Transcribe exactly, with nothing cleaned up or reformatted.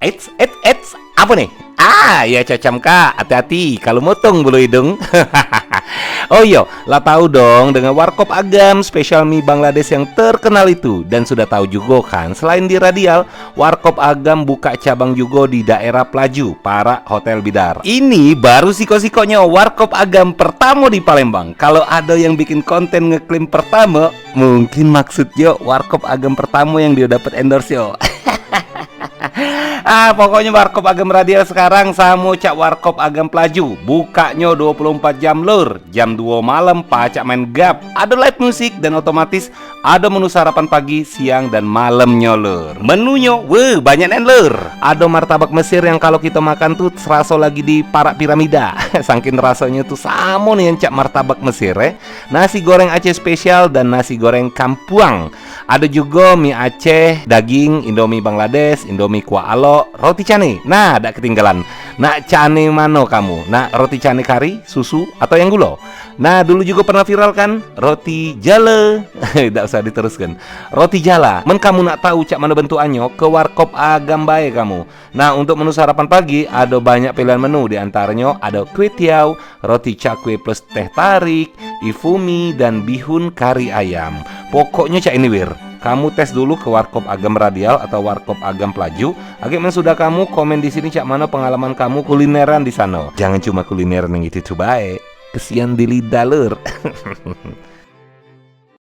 Eits, eits, eits, apa nih? Ah, ya cacam kak, hati-hati kalau motong bulu hidung. Oh iyo, lah tahu dong dengan Warkop Agam, special mie Bangladesh yang terkenal itu. Dan sudah tahu juga kan, selain di Radial, Warkop Agam buka cabang juga di daerah Pelaju, parak Hotel Bidar. Ini baru siko-sikonyo Warkop Agam pertamo di Palembang. Kalau ada yang bikin konten ngeklaim pertamo, mungkin maksud yo Warkop Agam pertamo yang dia dapat endorse yo. Ah, pokoknyo Warkop Agam Radial sekarang samo cak Warkop Agam Pelaju. Bukaknyo dua puluh empat jam, lur. Jam dua malam pacak main gap. Ada live musik dan otomatis ada menu sarapan pagi, siang, dan malamnyo, lur. Menunyo, weh, banyak nen, lur. Ada martabak Mesir yang kalau kita makan tuh serasa lagi di parak piramida. Saking rasanya tuh samo nih cak martabak Mesir, eh. Nasi goreng Aceh spesial dan nasi goreng kampuang. Ada juga mie Aceh, daging, Indomie Bangladesh, Indomie kuah alok, roti cane. Nah, dak ketinggalan. Nak cane mano kamu? Nak roti cane kari, susu, atau yang gulo? Nah, dulu juga pernah viral kan? Roti jala. Dak usah diteruskan. Roti jala. Men kamu nak tahu cak mano bentukannya, ke Warkop Agam bae kamu. Nah, untuk menu sarapan pagi, ada banyak pilihan menu. Di antaranya ada kue tiaw, roti cakwe plus teh tarik, ifumi, dan bihun kari ayam. Pokoknya cak ini, Wir. Kamu tes dulu ke Warkop Agam Radial atau Warkop Agam Pelaju. Agek men sudah kamu komen di sini cak mana pengalaman kamu kulineran di sana. Jangan cuma kulineran yang itu bae. Kesian di lidah, lur.